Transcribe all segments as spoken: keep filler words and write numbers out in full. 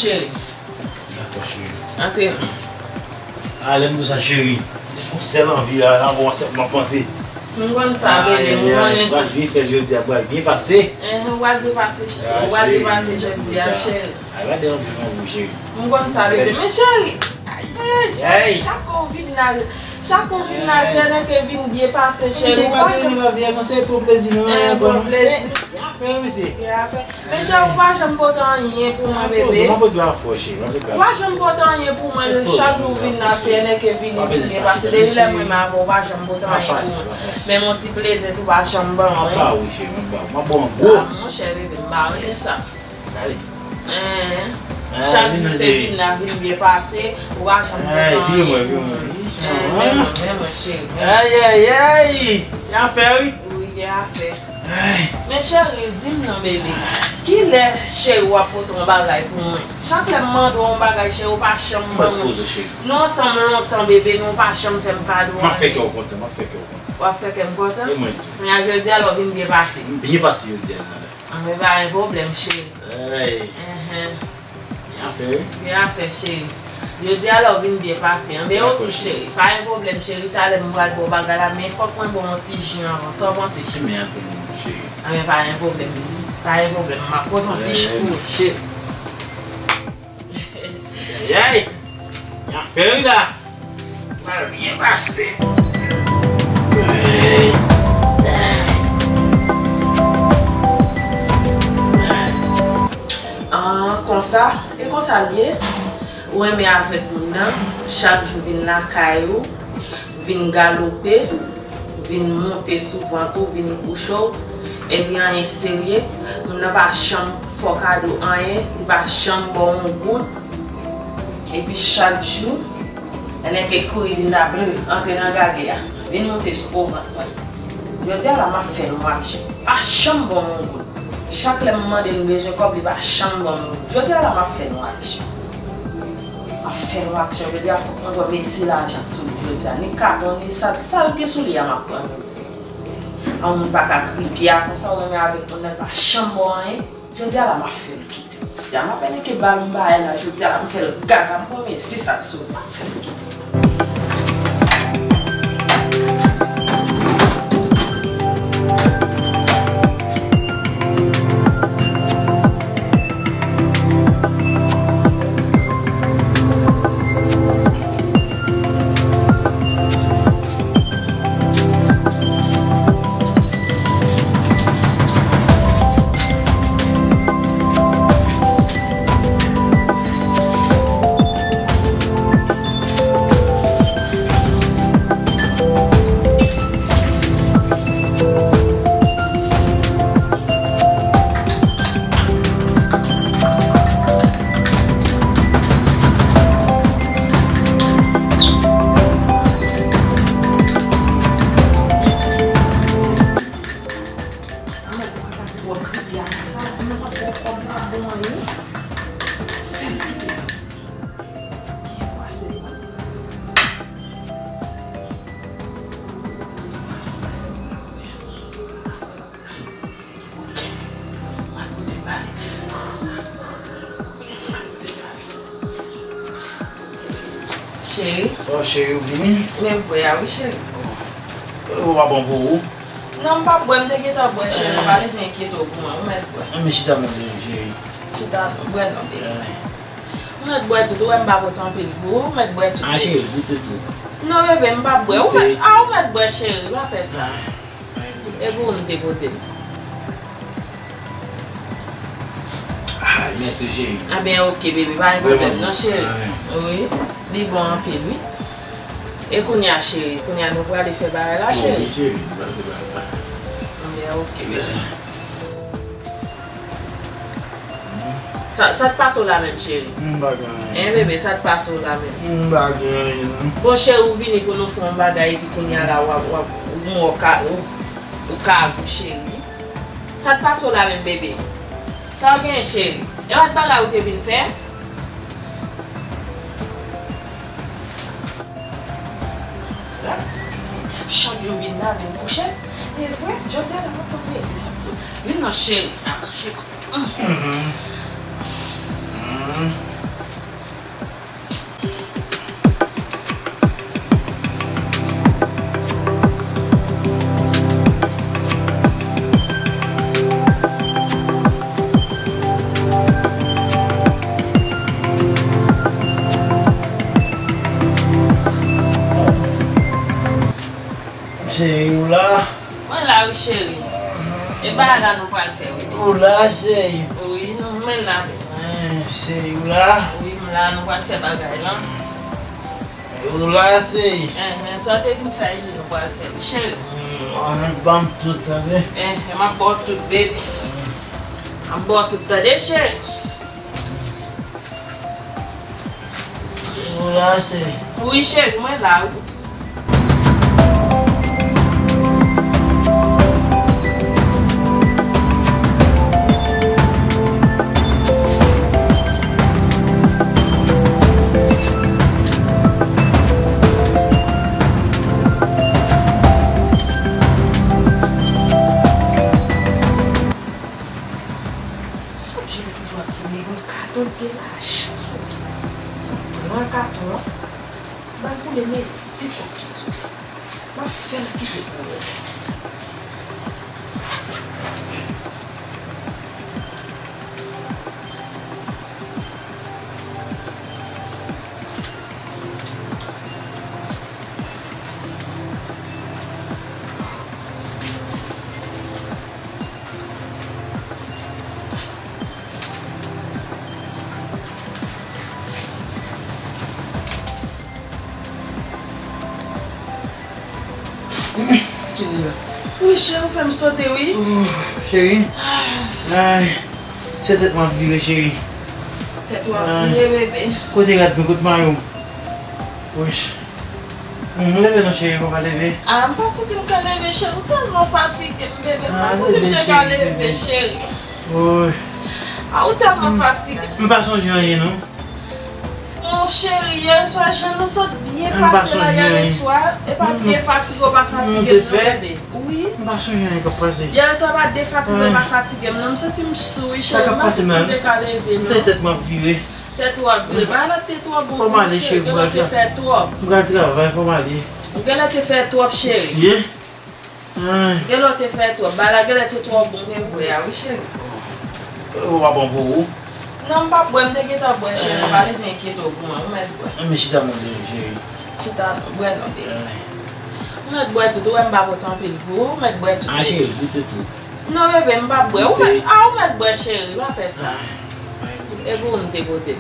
Cheri. Dakò, cheri. Antre non. A, lè m di w sa, cheri. Yon sèl anvi la, sa bon, sèl m ap panse. M konn sa, bebe, m konnen sa. Pral byen fèt jodi a, pral byen pase. Enhen, w pral byen pase, cheri. W pral byen pase jodi a, cheri. Ay, gade anvi nan ou, cheri. M konn sa, bebe. Men cheri, eh, cheri, chak ou vin la, chak ou vin la, se nan ke vin byen pase, cheri. Misye pa gen nou lavi a, non, se pou plezi nou, eh, pou plezi. Gen afè, misye. Gen afè. Men cheri, ou pa janm pote anyen pou mwen, bebe. Ou pa janm pote anyen pou mwen, chak jou ou vin la, se nan ke vin, vin byen pase. Depi lè mwen avè w, ou pa janm pote anyen pou mwen. Menm yon ti plezi tou, ou pa janm ban mwen. Ah, monchè, bebe, m pa renmen sa. Salé. Hein. Chak jou se vin la, vin byen pase, ou pa janm kontan anyen pou mwen. Hein, men mwen, men mwen, cheri. Ay, ay, ay. Gen afè, wi. Wi, gen afè. Men cheri, di m non, bebe. Kilè cheri w ap pote yon bagay pou mwen? Chak lè m mande w yon bagay, cheri, ou pa janm ban mwen. Nou ansanm lontan, bebe, men ou pa janm fè m kado anyen. M ap fè kè w kontan, m ap fè kè w kontan. W ap fè kè m kontan? E mwen di w. Kounye a jodi a, lè w vin byen pase. M byen pase jodi a, madanm. Anben, pa gen pwoblèm, cheri. Hey. Enhen. Gen afè, wi. Gen afè, cheri. Jodi a, lè w vin byen pase. Anben, oke, cheri. Pa gen pwoblèm, cheri. Talè m pral ba w bagay la, men fòk mwen ba w yon ti ji anvan. Sa w panse, cheri? Men antre non, cheri. Anben, pa gen pwoblèm. Pa gen pwoblèm. M ap pote yon ti ji pou ou, cheri. Ayayay! Gen afè wi la! Pral byen pase. Ah, konsa? E konsa l ye? Ou renmen avèk moun nan, chak jou vin lakay ou, vin galope, vin monte sou vant ou, vin kouche w, epi anyen serye, moun nan pa janm fè w kado anyen, li pa janm ba w yon goud, epi chak jou, nèg kouri vin la ble, antre nan gage a, vin monte sou po vant mwen. Jodi a la, m ap fè l yon aksyon. Pa janm ba m yon goud. Chak lè m mande l, m bezwen kòb, li pa janm ban m. Jodi a la, m ap fè nou aksyon. M ap fè nou aksyon. Jodi a, fòk mwen pran mezi lajan sou li jodi a. Ni katon, ni sa, sa l gen sou li a, m ap pran. Yon moun pa ka gripe a konsa, ou renmen avèk moun nan, l pa janm ba w anyen. Jodi a la, m ap fè l kite. Jodi a, m ap enke ba l m bagay la, jodi a la, m fè l gaga, m pran mezi sa sou li, m ap fè l kite. Cheri. Oh, cheri, ou vini? Men bwè a, wi, cheri. Oh. Ou pa bon pou ou? Non, m p ap bwè, m te gentan bwè, cheri. Ou pa bezwen enkyete w pou mwen, ou mèt bwè. Ann chita, mon cheri. Chita, bwè non, baby. Ou mèt bwè tout, ou wè m pa pote anpil pou ou, ou mèt bwè tout, baby. Ah, cheri, goute tou. Non, bebe, m p ap bwè. Ou mèt, ah, ou mèt bwè, cheri, pa fè sa. E pou ou m te pote l. Ah, mèsi, cheri. Anben, oke, bebe, pa gen pwoblèm, non, cheri. Wi, li bon anpil, wi. E kounye a, cheri, kounye a nou prale fè bagay la, cheri. Wi, cheri, nou prale fè bagay la. Anben, oke, bebe. Sa, sa k pase w la menm, cheri? M pa gen anyen. Hein, bebe, sa k pase w la menm? M pa gen anyen, non. Bon, cheri, ou vini pou nou fè yon bagay, epi kounye a la, w ap, w ap, ou, ou ka, ou, ou ka gou, cheri. Sa k pase w la menm, bebe? Sa w genyen, cheri? E pa t bagay ou te vin fè? Chak jou vin la, vin kouche. E vre, jodi a la, m ap pran plezi sa sou. Vin non, cheri. Ah, cheri. Mm. Mm. Cheri, ou la? Mwen la wi, cheri. E bagay la nou pral fè wi. Ou la, cheri? Wi, nou, mwen la. Eh, cheri, ou la? Wi, m la, nou pral fè bagay la. Ou la, cheri? Eh, eh, sa w te vin fè, li nou pral fè wi, cheri. Mm, ban m tout, tande? Eh, eh, m ap ba w tout, baby. M ap ba w tout, tande, cheri? Ou la, cheri? Wi, cheri, mwen la, wi. Chak jou li toujou ap di m li gon katon l te lachans wi. M pran katon an, m al boule mezi kòk li sou li. M ap fè l kite pou mwen. Wi, cheri, ou fè m sote, wi. Cheri. Ay, se tèt m ap vire, cheri. Tèt ou ap vire, bebe. Kote rad mwen, kote mayo m? Woy. Leve non, cheri, ou pa ka leve? A, m pa santi m ka leve, cheri. Ou tèlman fatige m, bebe. M pa santi m te ka leve, cheri. Woy. A, ou tèlman fatige. M pa sonje anyen, non. Mon cheri, yè swa, jan nou sot byen pase la yè swa, e pa byen fatige, ou pa fatige m non, bebe. Wi. M pa sonje anyen k ap pase. Yè swa pa defatige, ou pa fatige m non, m santi m sou, wi, cheri. M pa santi m te ka leve, non. Se tèt m ap vire. Tèt ou ap vire. Bagay la te twò bon pou ou, cheri. Genlè w te fè twòp. M pral travay, fò m ale. Ou genlè te fè twòp, cheri. Mesye. Ay. Genlè w te fè twòp. Bagay la genlè te twò bon pou bwè a, wi, cheri. Ou pa bon pou ou? Non, m p ap bwè, m te gentan bwè, cheri. Ou pa bezwen enkyete w pou mwen, ou mèt bwè. Men chita non, cheri. Chita non, bwè non, bebe. Ay. Ou mèt bwè tout, ou wè m pa pote anpil pou ou, ou mèt bwè tout, bebe. A, cheri, goute tou. Non, bebe, m p ap bwè. Ou mèt, a, ou mèt bwè, cheri, pa fè sa. Ay. E pou ou m te pote l.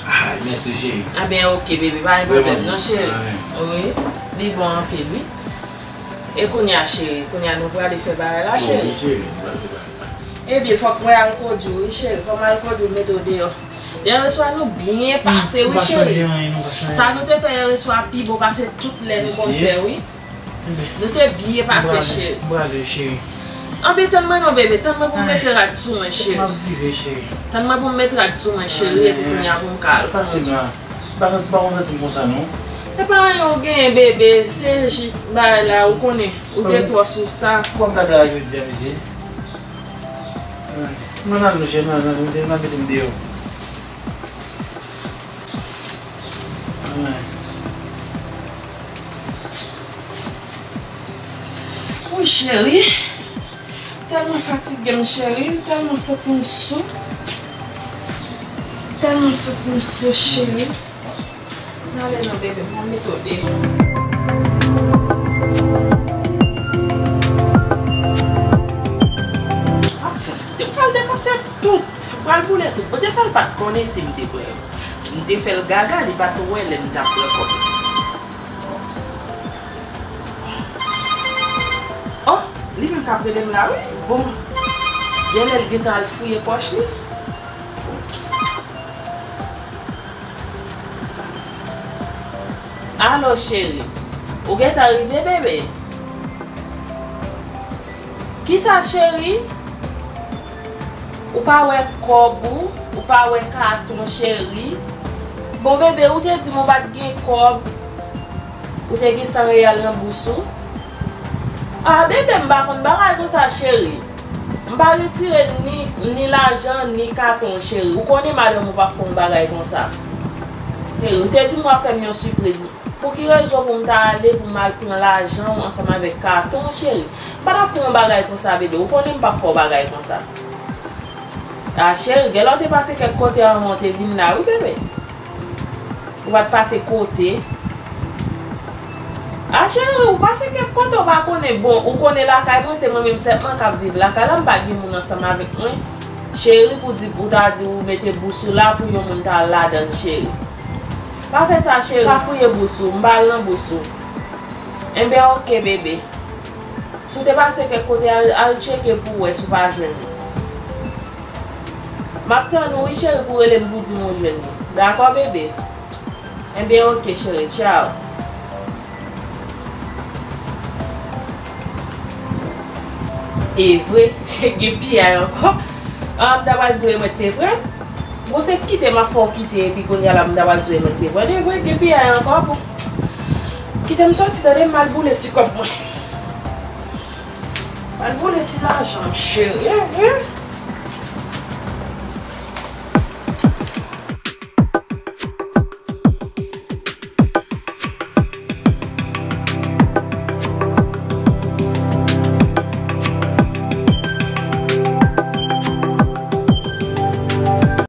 Ay, mèsi, cheri. Ebyen, oke, bebe, pa gen pwoblèm, non, cheri. Wi, li bon anpil, wi. E kounye a, cheri, kounye a nou prale fè bagay la, cheri. Wi, cheri, nou prale fè bagay la. Ebyen, fòk mwen al kondwi, wi, cheri. Fò m al kondwi, mete w deyò. Yè swa nou byen pase, wi, cheri. Sa nou te fè yè swa pi bon pase tout lè nou konn fè, wi. Nou te byen pase, cheri. M prale, cheri. Anben, tann mwen non, bebe. Tann mwen pou m mete rad sou mwen, cheri. Tann mwen pou m mete rad sou mwen, cheri, epi kounye a pou m ka al kondwi. Pase la. M pa santi, pa konn santi m konsa, non. E pa anyen ou genyen, bebe. Se jis bagay la, ou konnen. Ou te twò sou sa. Kòman m ka travay jodi a, mesye? Mwen al, mesye, mwen al, mwen al mete m deyò. Wi, cheri. Tèlman fatige m, cheri. M tèlman santi m sou. Tèlman santi m sou, cheri. N ale non, bebe, m ap mete w deyò. Ap fè l kite m. M pral depanse tout. M pral boule tout. Bondye fè l pa t konnen si m te bwè yo. M te fè l gaga, li pa t wè lè m t ap pran kòb la. Oh, li menm k ap rele m la, wi. Bon. Genlè l gentan al fouye pòch li. Alo, cheri. Ou gentan rive, bebe? Kisa, cheri? Ou pa wè kòb ou? Ou pa wè katon, cheri? Bon, bebe, ou te di m ou pa t gen kòb. Ou te gen san reyal nan bous ou? Ah, bebe, m pa konn bagay konsa, cheri. M pa retire ni, ni lajan, ni katon, cheri. Ou konnen madanm ou p ap fè yon bagay konsa. Cheri, ou te di m w ap fè m yon sipriz. Pou ki rezon pou m ta ale, pou m al pran lajan w ansanm avèk katon w, cheri? M pa t ap fè yon bagay konsa, bebe. Ou konnen m p ap fè w bagay konsa. Ah, cheri, genlè w te pase kèk kote anvan w te vin la, wi, bebe. Ou pa t pase kote. A cheri, ou pase kèk kote ou pa konnen. Bon, ou konnen lakay mwen, se mwen menm sèlman k ap viv lakay la, m pa gen moun ansanm avèk mwen. Cheri, pou di, ou ta di ou mete bous ou la pou yon moun ta al ladan l, cheri. Pa fè sa, cheri. Pa fouye bous ou, m pa al nan bous ou. Enben, oke, bebe. Si w te pase kèk kote, al, al tcheke pou w wè si w pa jwenn li. M ap tann ou, wi, cheri, pou w rele m pou w di m ou jwenn li. Dakò, bebe? Enben, oke, cheri, tchaw. E vre, gen piyay ankò. Ah, m ta pral di w e mwen k te pran. Bon, se kite m ap fè w kite, epi kounye a la, m ta pral di w e mwen k te pran. E vre, gen piyay ankò, bon. Kite m soti, tande, m al boule ti kòb mwen. M al boule ti lajan, cheri, e vre.